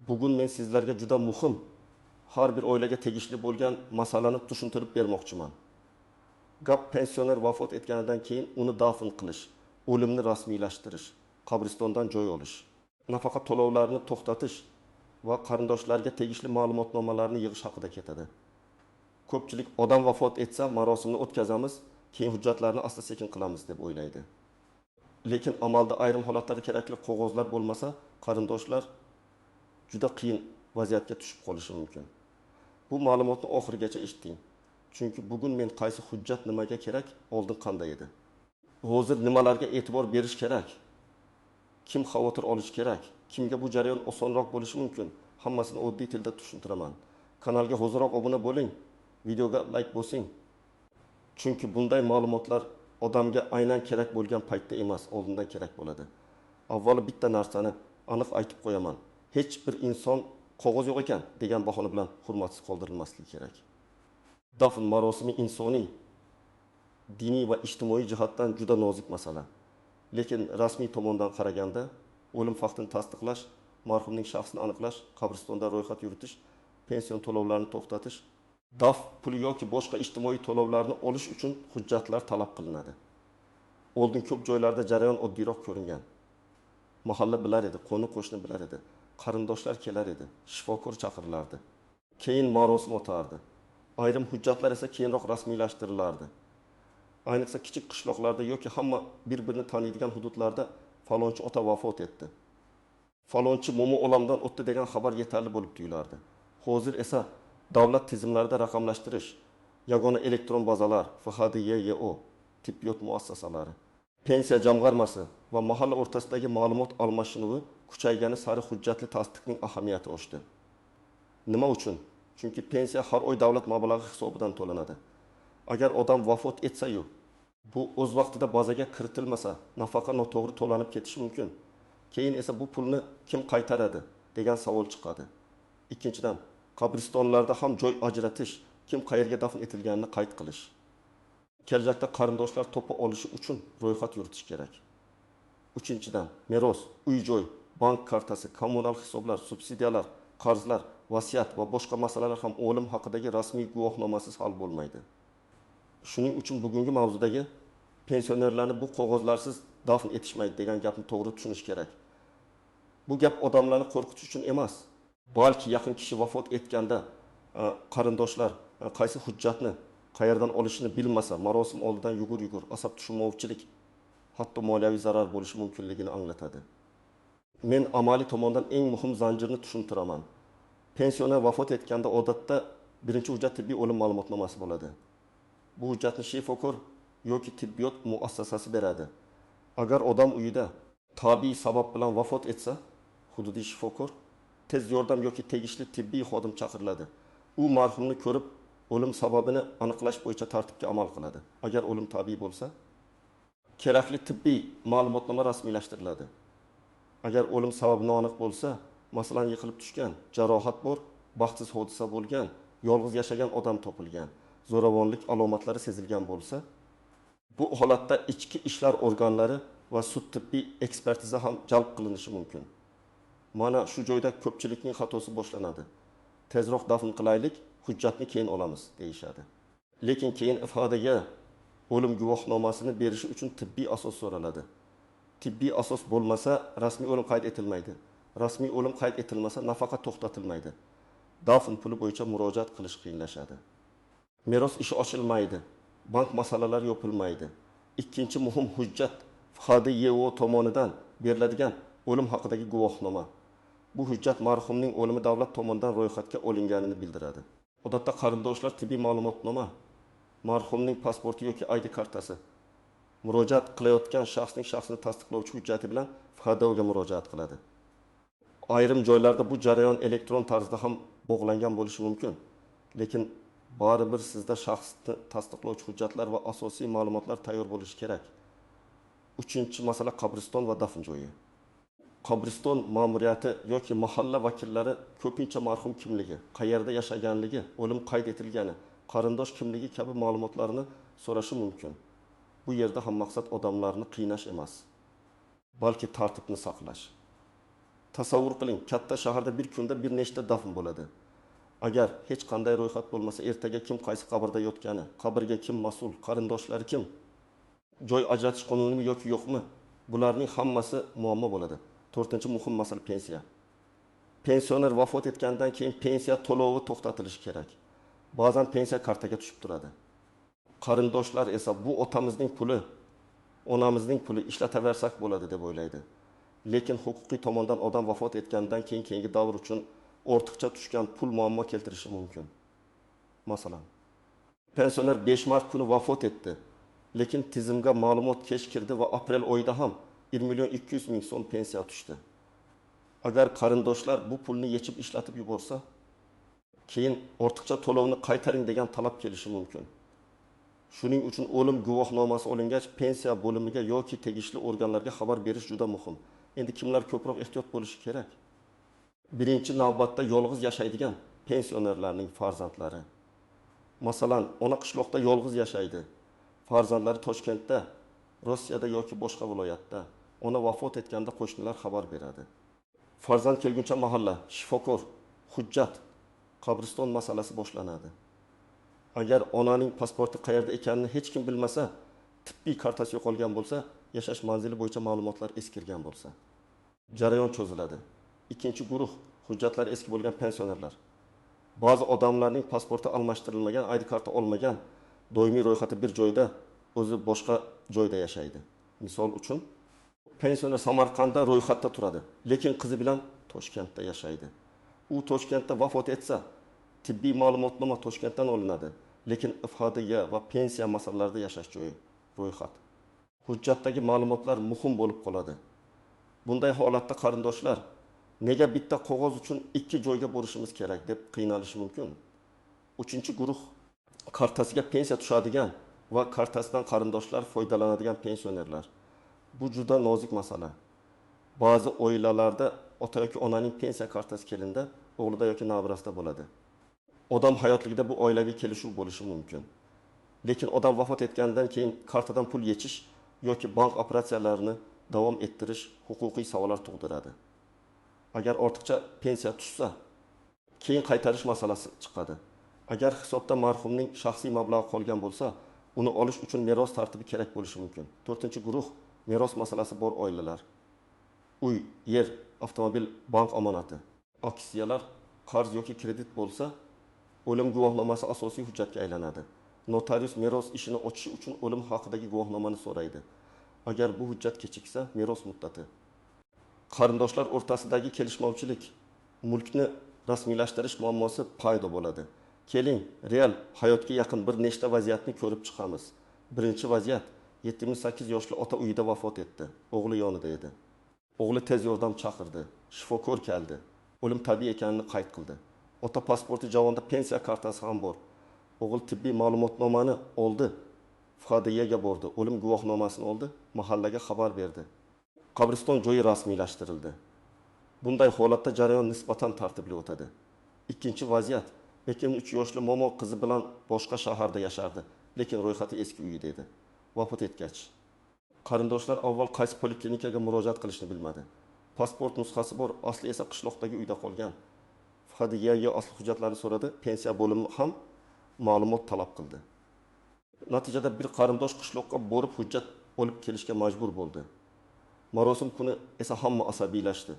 Bugun men sizlarga juda muhim, har bir oilaga tegishli bo'lgan masalani tushuntirib bermoqchiman. Gap pensioner vafot etganidan keyin uni dafn qilish, o'limni rasmiylashtirish, qabristondan joy olish, nafaqa to'lovlarini to'xtatish va qarindoshlarga tegishli ma'lumotnomalarni yig'ish haqida ketadi. Ko'pchilik odam vafot etsa marosimni o'tkazamiz, keyin hujjatlarni asta-sekin qilamiz deb o'ylaydi. Lekin amalda ayrim holatlarda kerakli qog'ozlar bo'lmasa, qarindoshlar juda qiyin vaziyatga tushib qolishi mumkin. Bu ma'lumotni oxirigacha eshiting. Chunki bugun men qaysi hujjat nimaga kerak, oldin qanday edi? Hozir nimalarga e'tibor berish kerak? Kim xavotir olish kerak? Kimga bu jarayon osonroq bo'lishi mumkin? Hammasini oddiy tilda tushuntiraman. Kanalga hoziroq obuna bo'ling, videoga like bosing. Chunki bunday ma'lumotlar odamga aynan kerak bo'lgan paytda emas, oldindan kerak bo'ladi. Avvalo bitta narsani aniq aytib qo'yaman. Hech bir inson qog'oz yo'q ekan degan bahona bilan hurmatsiz qoldirilmasligi kerak. Dafn marosimi insoniy, diniy va ijtimoiy jihatdan juda nozik masala. Lekin rasmiy tomondan qaraganda o'lim faktini tasdiqlash, marhumning shaxsini aniqlash, qabristonda ro'yxat yuritish, pension to'lovlarini to'xtatish, daf puli yoki boshqa ijtimoiy to'lovlarni olish uchun hujjatlar talab qilinadi. Oldin ko'p joylarda jarayon oddiyroq ko'ringan. Mahalla bilar edi, qo'ni-qo'shni bilar edi, qarindoshlar kelar edi, shifokor chaqirilardi. Keyin marosim o'tardi. Ayrim hujjatlar esa keyinroq rasmiylashtirilardi. Ayniqsa kichik qishloqlarda yoki hamma bir-birini taniydigan hududlarda falonchi ota vafot etdi, falonchi momo olamdan o'tdi degan xabar yetarli bo'lib tuyulardi. Hozir esa davlat tizimlarida raqamlashtirish, yagona elektron bazalar, FHDYYO, tibbiyot muassasalari, pensiya jamg'armasi va mahalla o'rtasidagi ma'lumot almashinuvi kuchaygani sari hujjatli tasdiqning ahamiyati oshdi. Nima uchun? Chunki pensiya har oy davlat mablag'i hisobidan to'lanadi. Agar odam vafot etsa-yu, bu o'z vaqtida bazaga kiritilmasa, nafaqa noto'g'ri to'lanib ketishi mumkin. Keyin esa bu pulni kim qaytaradi degan savol chiqadi. Ikkinchidan, qabristonlarda ham joy ajratish, kim qayerga dafn etilganini qayd qilish. Kelajakda qarindoshlar topa olishi uchun ro'yxat yuritish kerak. Uchinchidan, meros, uy-joy, bank kartasi, kommunal hisoblar, subsidiyalar, qarzlar, vasiyat va boshqa masalalar ham o'lim haqidagi rasmiy guvohnomasiz hal bo'lmaydi. Shuning uchun bugungi mavzudagi pensionerlarni bu qog'ozlarsiz dafn etishmaydi degan gapni to'g'ri tushunish kerak. Bu gap odamlarni qo'rqitish uchun emas, balki yaqin kishi vafot etganda qarindoshlar qaysi hujjatni qayerdan olishini bilmasa, marosim oldidan yugur-yugur, asab tushunmovchilik, hatto moliyaviy zarar bo'lishi mumkinligini anglatadi. Men amaliy tomondan eng muhim zanjirni tushuntiraman. Pensioner vafot etganda odatda birinchi hujjat tibbiy o'lim ma'lumotnomasi bo'ladi. Bu hujjatni shifokor yoki tibbiyot muassasasi beradi. Agar odam uyida tabiiy sabab bilan vafot etsa, hududiy shifokor, tez yordam yoki tegishli tibbiy xodim chaqiriladi. U marhumni ko'rib, o'lim sababini aniqlash bo'yicha tartibga amal qiladi. Agar o'lim tabiiy bo'lsa, kerakli tibbiy ma'lumotnoma rasmiylashtiriladi. Agar o'lim sababi noaniq bo'lsa, masalan, yiqilib tushgan, jarohat bor, baxtsiz hodisa bo'lgan, yolg'iz yashagan odam topilgan, zo'ravonlik alomatlari sezilgan bo'lsa, bu holatda ichki ishlar organlari va sud tibbiy ekspertiza ham jalb qilinishi mumkin. Mana shu joyda ko'pchilikning xatosi boshlanadi. Tezroq dafn qilaylik, hujjatni keyin olamiz deyishadi. Lekin keyin ifodaga o'lim guvohnomasini berishi uchun tibbiy asos so'raladi. Tibbiy asos bo'lmasa rasmiy o'lim qayd etilmaydi. Rasmiy o'lim qayd etilmasa nafaqa to'xtatilmaydi. Dafn puli bo'yicha murojaat qilish qiyinlashadi. Meros ishi ochilmaydi, bank masalalari yopilmaydi. Ikkinchi muhim hujjat FHDYO tomonidan beriladigan o'lim haqidagi guvohnoma. Bu hujjat marhumning o'limi davlat tomonidan ro'yxatga olinganini bildiradi. Odatda qarindoshlar tibbiy ma'lumotnoma, marhumning pasporti yoki ID kartasi, murojaat qilayotgan shaxsning shaxsini tasdiqlovchi hujjati bilan FHDOga murojaat qiladi. Ayrim joylarda bu jarayon elektron tarzda ham bog'langan bo'lishi mumkin. Lekin baribir sizda shaxsni tasdiqlovchi hujjatlar va asosiy ma'lumotlar tayyor bo'lishi kerak. Uchinchi masala qabriston va dafn joyi. Qabriston ma'muriyati yoki mahalla vakillari ko'pincha marhum kimligi, qayerda yashaganligi, o'lim qayd etilgani, qarindosh kimligi kabi ma'lumotlarni so'rashi mumkin. Bu yerda ham maqsad odamlarni qiynash emas, balki tartibni saqlash. Tasavvur qiling, katta shaharda bir kunda bir nechta dafn bo'ladi. Agar hech qanday ro'yxat bo'lmasa, ertaga kim qaysi qabrda yotgani, qabrga kim mas'ul, qarindoshlar kim, joy ajratish qonuniymi yoki yo'qmi, bularning hammasi muammo bo'ladi. To'rtinchi muhim masala pensiya. Pensioner vafot etgandan keyin pensiya to'lovi to'xtatilishi kerak. Ba'zan pensiya kartaga tushib turadi. Qarindoshlar esa bu otamizning puli, onamizning puli, ishlataversak bo'ladi deb o'ylaydi. Lekin huquqiy tomondan odam vafot etgandan keyin keyingi davr uchun ortiqcha tushgan pul muammo keltirishi mumkin. Masalan, pensioner 5 mart kuni vafot etdi, lekin tizimga ma'lumot kech kirdi va aprel oyida ham 1 200 000 so'm pensiya tushdi. Agar qarindoshlar bu pulni yechib ishlatib yuborsa, keyin ortiqcha to'lovni qaytaring degan talab kelishi mumkin. Shuning uchun o'lim guvohnomasi olingach pensiya bo'limiga yoki tegishli organlarga xabar berish juda muhim. Endi kimlar ko'proq ehtiyot bo'lishi kerak? Birinchi navbatda yolg'iz yashaydigan pensionerlarning farzandlari. Masalan, ona qishloqda yolg'iz yashaydi. Farzandlari Toshkentda, Rossiyada yoki boshqa viloyatda. Ona vafot etganda qo'shnilar xabar beradi. Farzand kelguncha mahalla, shifokor, hujjat, qabriston masalasi boshlanadi. Agar onaning pasporti qayerda ekanini hech kim bilmasa, tibbiy kartasi yo'qolgan bo'lsa, yashash manzili bo'yicha ma'lumotlar eskirgan bo'lsa, jarayon cho'ziladi. Ikkinchi guruh hujjatlari eski bo'lgan pensionerlar. Ba'zi odamlarning pasporti almashtirilmagan, ID karta olmagan, doimiy ro'yxati bir joyda, o'zi boshqa joyda yashaydi. Misol uchun, pensioner Samarqandda ro'yxatda turadi, lekin qizi bilan Toshkentda yashaydi. U Toshkentda vafot etsa, tibbiy ma'lumotnoma Toshkentdan olinadi, lekin ifodaga va pensiya masalalarida yashash joyi ro'yxat. Hujjatdagi ma'lumotlar muhim bo'lib qoladi. Bunday holatda qarindoshlar nega bitta qog'oz uchun ikki joyga borishimiz kerak deb qiynalishi mumkin. Uchinchi guruh kartasiga pensiya tushadigan va kartasidan qarindoshlar foydalanadigan pensionerlar. Bu juda nozik masala. Ba'zi oilalarda ota yoki onaning pensiya kartasi kelinda, o'g'lida yoki nabirasida bo'ladi. Odam hayotligida bu oilaviy kelishuv bo'lishi mumkin. Lekin odam vafot etgandan keyin kartadan pul yechish yoki bank operatsiyalarini davom ettirish huquqiy savollar tug'diradi. Agar ortiqcha pensiya tushsa, keyin qaytarish masalasi chiqadi. Agar hisobda marhumning shaxsiy mablag'i qolgan bo'lsa, uni olish uchun meros tartibi kerak bo'lishi mumkin. To'rtinchi guruh meros masalasi bor oilalar. Uy, yer, avtomobil, bank omonati, aksiyalar, qarz yoki kredit bo'lsa, o'lim guvohnomasi asosiy hujjatga aylanadi. Notarius meros ishini ochish uchun o'lim haqidagi guvohnomani so'raydi. Agar bu hujjat kechiksa, meros muddati. Qarindoshlar o'rtasidagi kelishmovchilik, mulkni rasmiylashtirish muammosi paydo bo'ladi. Keling, real hayotga yaqin bir nechta vaziyatni ko'rib chiqamiz. Birinchi vaziyat: 78 yoshli ota uyida vafot etdi. O'g'li yonida edi. O'g'li tez yordam chaqirdi. Shifokor keldi. O'lim tabiiy ekanini qayd qildi. Ota pasporti javonda pensiya kartasi ham bor. O'g'il tibbiy ma'lumotnomani oldi. FHDYga bordi. O'lim guvohnomasini oldi, mahallaga xabar berdi. Qabriston joyi rasmiylashtirildi. Bunday holatda jarayon nisbatan tartibli o'tadi. Ikkinchi vaziyat: 23 yoshli momo qizi bilan boshqa shaharda yashardi, lekin ro'yxati eski uyida edi. Vafot etgach, qarindoshlar avval qaysi poliklinikaga murojaat qilishni bilmadi. Pasport nusxasi bor, asli esa qishloqdagi uyda qolgan. FHDYga asl hujjatlarni so'radi, pensiya bo'limi ham ma'lumot talab qildi. Natijada bir qarindosh qishloqqa borib hujjat olib kelishga majbur bo'ldi. Marosim kuni esa hamma asabiylashdi.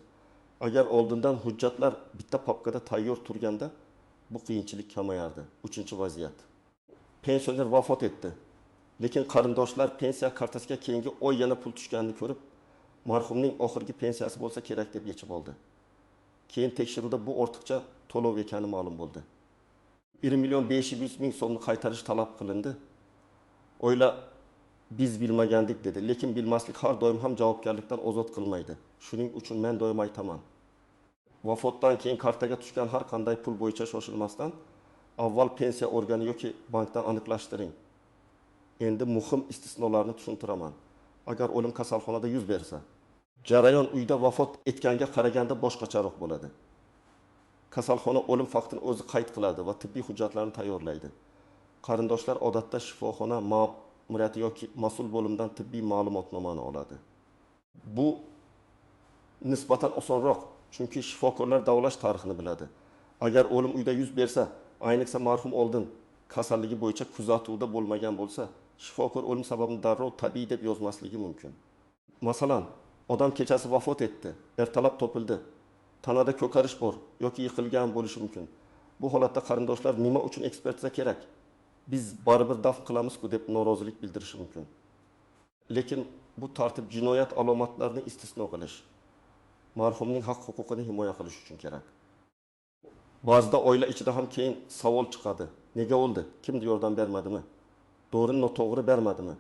Agar oldindan hujjatlar bitta papkada tayyor turganda bu qiyinchilik kamayardi. Uchinchi vaziyat. Pensioner vafot etdi. Lekin qarindoshlar pensiya kartasiga keyingi oy yana pul tushganini ko'rib, marhumning oxirgi pensiyasi bo'lsa kerak deb yechib oldi. Keyin tekshiruvda bu ortiqcha to'lov ekani ma'lum bo'ldi. 1 500 000 so'mni qaytarish talab qilindi. Oila biz bilmagandik dedi, lekin bilmaslik har doim ham javobgarlikdan ozod qilmaydi. Shuning uchun men doim aytaman. Vafotdan keyin kartaga tushgan har qanday pul bo'yicha shoshilmasdan avval pensiya organi yoki bankdan aniqlashtiring. Endi muhim istisnolarni tushuntiraman. Agar o'lim kasalxonada yuz bersa, jarayon uyda vafot etganga qaraganda boshqacharoq bo'ladi. Kasalxona o'lim faktini o'zi qayd qiladi va tibbiy hujjatlarni tayyorlaydi. Qarindoshlar odatda shifoxona ma'muriyati yoki mas'ul bo'limdan tibbiy ma'lumotnomani oladi. Bu nisbatan osonroq, Chunki shifokorlar davolash tarixini biladi. Agar o'lim uyda yuz bersa, ayniqsa marhum oldin kasalligi bo'yicha kuzatuvda bo'lmagan bo'lsa, shifokor o'lim sababini darrov tabiiy deb yozmasligi mumkin. Masalan, odam kechasi vafot etdi, ertalab topildi, tanada ko'karish bor yoki yiqilgan bo'lishi mumkin. Bu holatda qarindoshlar nima uchun ekspertiza kerak, biz baribir dafn qilamiz-ku deb norozilik bildirishi mumkin. Lekin bu tartib jinoyat alomatlarini istisno qilish, marhumning haq-huquqini himoya qilish uchun kerak. Ba'zida oila ichida ham keyin savol chiqadi. Nega o'ldi? Kimdir yordam bermadimi? Dorini noto'g'ri bermadimi?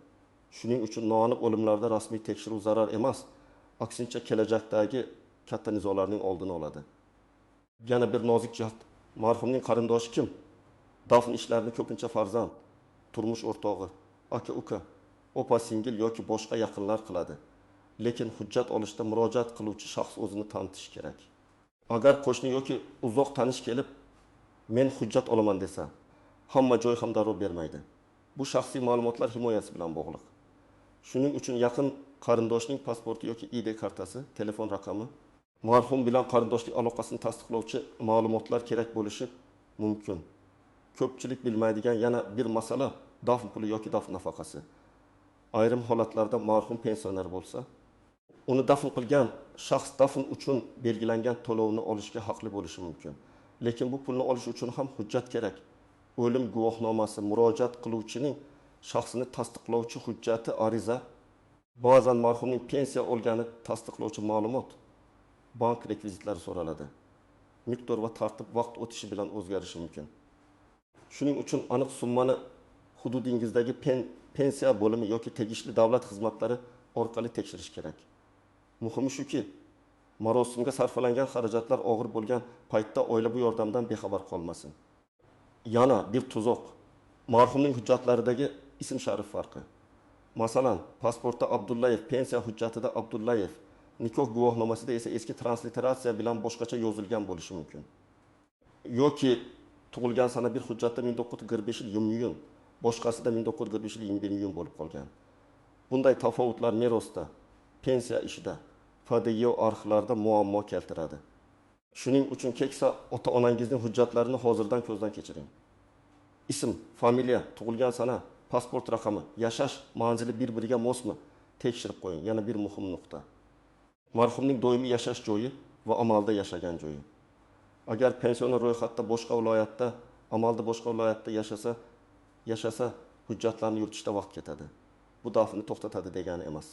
Shuning uchun noaniq o'limlarda rasmiy tekshiruv zarar emas, aksincha kelajakdagi katta nizolarning oldini oladi. Yana bir nozik jihat, marhumning qarindoshi kim? Dafn ishlarini ko'pincha farzand, turmush o'rtog'i, aka-uka, opa singil yoki boshqa yaqinlar qiladi. Lekin hujjat olishda murojaat qiluvchi shaxs o'zini tanitishi kerak. Agar qo'shni yoki uzoq tanish kelib, men hujjat olaman desa, hamma joy ham darrov bermaydi. Bu shaxsiy ma'lumotlar himoyasi bilan bog'liq. Shuning uchun yaqin qarindoshning pasporti yoki ID kartasi, telefon raqami, marhum bilan qarindoshlik aloqasini tasdiqlovchi ma'lumotlar kerak bo'lishi mumkin. Ko'pchilik bilmaydigan yana bir masala dafn puli yoki dafn nafaqasi. Ayrim holatlarda marhum pensioner bo'lsa, uni dafn qilgan shaxs dafn uchun belgilangan to'lovni olishga haqli bo'lishi mumkin. Lekin bu pulni olish uchun ham hujjat kerak. O'lim guvohnomasi, murojaat qiluvchining shaxsini tasdiqlovchi hujjati, ariza, ba'zan marhumning pensiya olgani tasdiqlovchi ma'lumot, bank rekvizitlari so'raladi. Miqdor va tartib vaqt o'tishi bilan o'zgarishi mumkin. Shuning uchun aniq summani hududingizdagi pensiya bo'limi yoki tegishli davlat xizmatlari orqali tekshirish kerak. Muhimi shuki, marosimga sarflangan xarajatlar og'ir bo'lgan paytda oila bu yordamdan bexabar qolmasin. Yana bir tuzoq, marhumning hujjatlaridagi ism-sharif farqi. Masalan, pasportda Abdullayev, pensiya hujjatida Abdullayev, nikoh guvohnomasida esa eski transliteratsiya bilan boshqacha yozilgan bo'lishi mumkin. Yoki tug'ilgan sana bir hujjatda 1945 yil 20 iyun, boshqasida 1945 yil 21 iyun bo'lib qolgan. Bunday tafovutlar merosda, pensiya ishida, FDYO arxivlarida muammo keltiradi. Shuning uchun keksa ota-onangizning hujjatlarini hozirdan ko'zdan kechiring. Ism, familiya, tug'ilgan sana, pasport raqami, yashash manzili bir-biriga mosmi? Tekshirib qo'ying. Yana bir muhim nuqta. Marhumning doimiy yashash joyi va amalda yashagan joyi. Agar pensioner ro'yxatda boshqa viloyatda, amalda boshqa viloyatda yashasa hujjatlarni yuritishda vaqt ketadi. Bu dafnni to'xtatadi degani emas.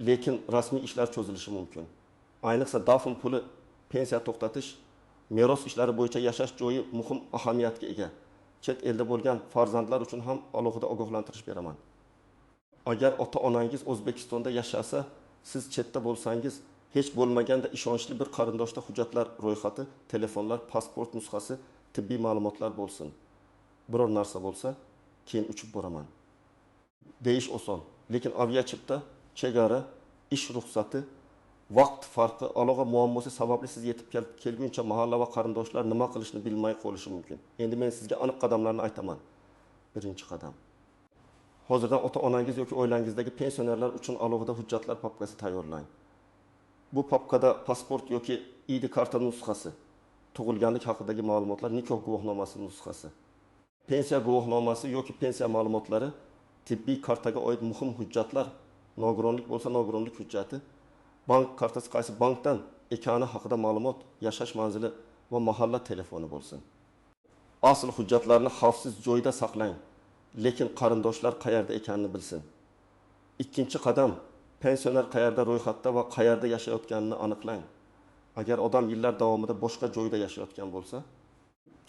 Lekin rasmiy ishlar cho'zilishi mumkin. Ayniqsa dafn puli, pensiya to'xtatish, meros ishlari bo'yicha yashash joyi muhim ahamiyatga ega. Chet elda bo'lgan farzandlar uchun ham alohida ogohlantirish beraman. Agar ota-onangiz O'zbekistonda yashasa, siz chetda bo'lsangiz, hech bo'lmaganda ishonchli bir qarindoshda hujjatlar ro'yxati, telefonlar, pasport nusxasi, tibbiy ma'lumotlar bo'lsin. Biror narsa bo'lsa, keyin uchib boraman deyish oson, lekin aviachipta, chegara, ish ruxsati, vaqt farqi, aloqa muammosi sababli siz yetib kelguncha mahalla va qarindoshlar nima qilishni bilmay qolishi mumkin. Endi men sizga aniq qadamlarni aytaman. Birinchi qadam. Hozirdan ota-onangiz yoki oilangizdagi pensionerlar uchun alohida hujjatlar papkasi tayyorlang. Bu papkada pasport yoki ID karta nusxasi, tug'ilganlik haqidagi ma'lumotlar, nikoh guvohnomasi nusxasi, pensiya guvohnomasi yoki pensiya ma'lumotlari, tibbiy kartaga oid muhim hujjatlar, nogironlik bo'lsa nogironlik hujjati, bank kartasi qaysi bankdan ekani haqida ma'lumot, yashash manzili va mahalla telefoni bo'lsin. Asl hujjatlarni xavfsiz joyda saqlang, lekin qarindoshlar qayerda ekanini bilsin. Ikkinchi qadam, pensioner qayerda ro'yxatda va qayerda yashayotganini aniqlang. Agar odam yillar davomida boshqa joyda yashayotgan bo'lsa,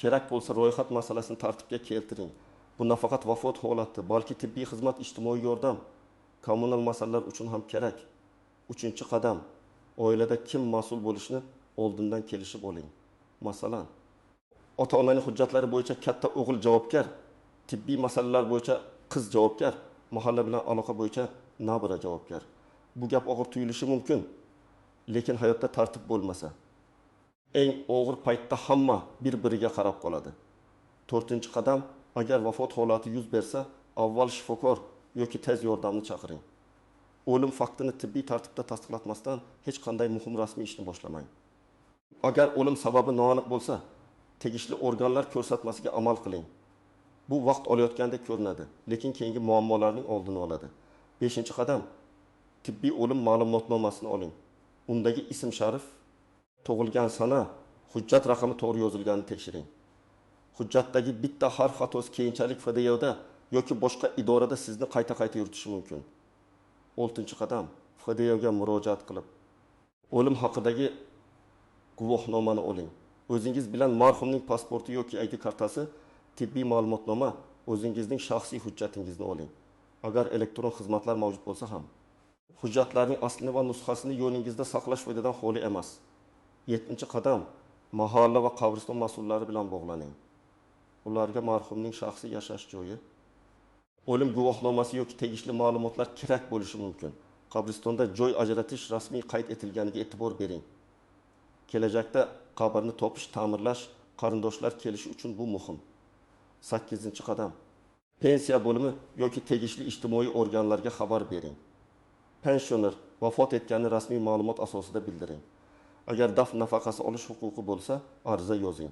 kerak bo'lsa ro'yxat masalasini tartibga keltiring. Bu nafaqat vafot holati, balki tibbiy xizmat, ijtimoiy yordam, kommunal masalalar uchun ham kerak. Uchinchi qadam, oilada kim mas'ul bo'lishini oldindan kelishib oling. Masalan, ota-onaning hujjatlari bo'yicha katta o'g'il javobgar, tibbiy masalalar bo'yicha qiz javobgar, mahalla bilan aloqa bo'yicha nabira javobgar. Bu gap og'ir tuyulishi mumkin, lekin hayotda tartib bo'lmasa, eng og'ir paytda hamma bir-biriga qarab qoladi. To'rtinchi qadam, agar vafot holati yuz bersa, avval shifokor yoki tez yordamni chaqiring. O'lim faktini tibbiy tartibda tasdiqlatmasdan hech qanday muhim rasmiy ishni boshlamang. Agar o'lim sababi noaniq bo'lsa, tegishli organlar ko'rsatmasiga amal qiling. Bu vaqt olayotgandek ko'rinadi, lekin keyingi muammolarning oldini oladi. Beshinchi qadam: tibbiy o'lim ma'lumotnomasini oling. Undagi ism-sharif, tug'ilgan sana, hujjat raqami to'g'ri yozilganini tekshiring. Hujjatdagi bitta harf xatosi keyinchalik FDYda yoki boshqa idorada sizni qayta-qayta yuritishi mumkin. Oltinchi qadam: FDYga murojaat qilib, o'lim haqidagi guvohnomani oling. O'zingiz bilan marhumning pasporti yoki ID kartasi, tibbiy ma'lumotnoma, o'zingizning shaxsiy hujjatingizni oling. Agar elektron xizmatlar mavjud bo'lsa ham, hujjatlarning aslini va nusxasini yoningizda saqlash foydadan xoli emas. Yettinchi qadam: mahalla va qabriston mas'ullari bilan bog'laning. Ularga marhumning shaxsiy yashash joyi, o'lim guvohnomasi yoki tegishli ma'lumotlar kerak bo'lishi mumkin. Qabristonda joy ajratish rasmiy qayd etilganiga e'tibor bering. Kelajakda qabrni topish, ta'mirlash, qarindoshlar kelishi uchun bu muhim. Sakkizinchi qadam: pensiya bo'limi yoki tegishli ijtimoiy organlarga xabar bering. Pensioner vafot etganini rasmiy ma'lumot asosida bildiring. Agar dafn nafaqasi olish huquqi bo'lsa, ariza yozing.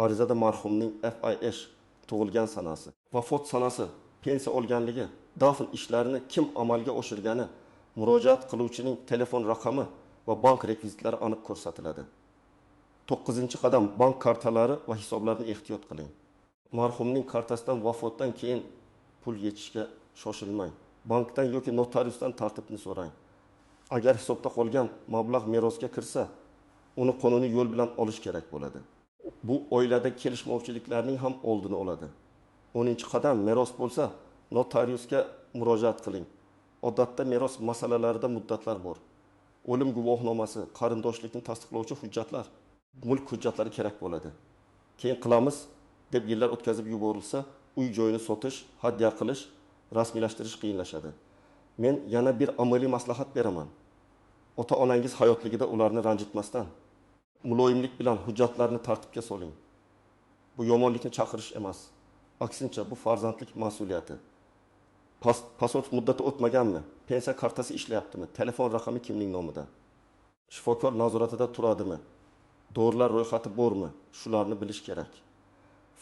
Arizada marhumning FIH, tug'ilgan sanasi, vafot sanasi, pensiya olganligi, dafn ishlarini kim amalga oshirgani, murojaat qiluvchining telefon raqami va bank rekvizitlari aniq ko'rsatiladi. To'qqizinchi qadam: bank kartalari va hisoblarni ehtiyot qiling. Marhumning kartasidan vafotdan keyin pul yechishga shoshilmang. Bankdan yoki notariusdan tartibni so'rang. Agar hisobda qolgan mablag' merosga kirsa, uni qonuniy yo'l bilan olish kerak bo'ladi. Bu oilada kelishmovchiliklarning ham oldini oladi. 10-qadam: meros bo'lsa, notariusga murojaat qiling. Odatda meros masalalarida muddatlar bor. O'lim guvohnomasi, qarindoshlikni tasdiqlovchi hujjatlar, mulk hujjatlari kerak bo'ladi. Keyin qilamiz deb yillar o'tkazib yuborilsa, uy joyini sotish, hadya qilish, rasmiylashtirish qiyinlashadi. Men yana bir amaliy maslahat beraman. Ota-onangiz hayotligida ularni ranjitmasdan, muloyimlik bilan hujjatlarni tartibga soling. Bu yomonlikni chaqirish emas. Aksincha, bu farzandlik mas'uliyati. Pasport muddati o'tmaganmi? Pensiya kartasi ishlayaptimi? Telefon raqami kimning nomida? Shifokor nazoratida turadimi? Dorilar ro'yxati bormi? Shularni bilish kerak.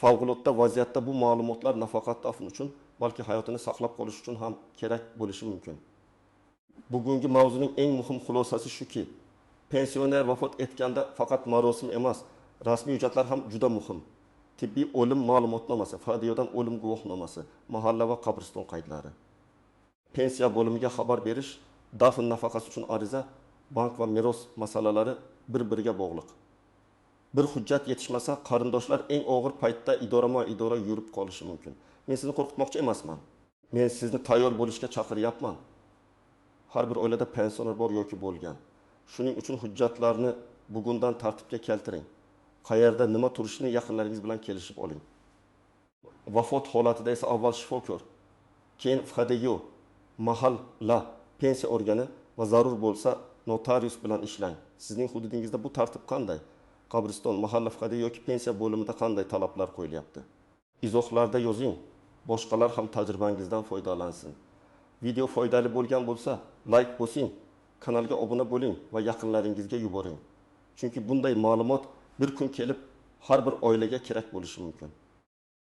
Favqulodda vaziyatda bu ma'lumotlar nafaqat dafn uchun, balki hayotini saqlab qolish uchun ham kerak bo'lishi mumkin. Bugungi mavzuning eng muhim xulosasi shuki, pensioner vafot etganda faqat marosim emas, rasmiy hujjatlar ham juda muhim. Tibbiy o'lim ma'lumotnomasi, FDYdan o'lim guvohnomasi, mahalla va qabriston qaydlari. Pensiya bo'limiga xabar berish, dafn nafaqasi uchun ariza, bank va meros masalalari bir-biriga bog'liq. Bir hujjat yetishmasa, qarindoshlar eng og'ir paytda idorama-idora yurib qolishi mumkin. Men sizni qo'rqitmoqchi emasman. Men sizni tayyor bo'lishga chaqiryapman. Har bir oilada pensioner bor yoki bo'lgan. Shuning uchun hujjatlarni bugundan tartibga keltiring. Qayerda nima turishini yaqinlaringiz bilan kelishib oling. Vafot holatida esa avval shifokor, keyin FDY, mahalla, pensiya organi va zarur bo'lsa notarius bilan ishlang. Sizning hududingizda bu tartib qanday? Qabriston, mahalla, FDY yoki pensiya bo'limida qanday talablar qo'yilyapti? Izohlarda yozing. Boshqalar ham tajribangizdan foydalansin. Video foydali bo'lgan bo'lsa, like bosing, kanalga obuna bo'ling va yaqinlaringizga yuboring. Chunki bunday ma'lumot bir kun kelib har bir oilaga kerak bo'lishi mumkin.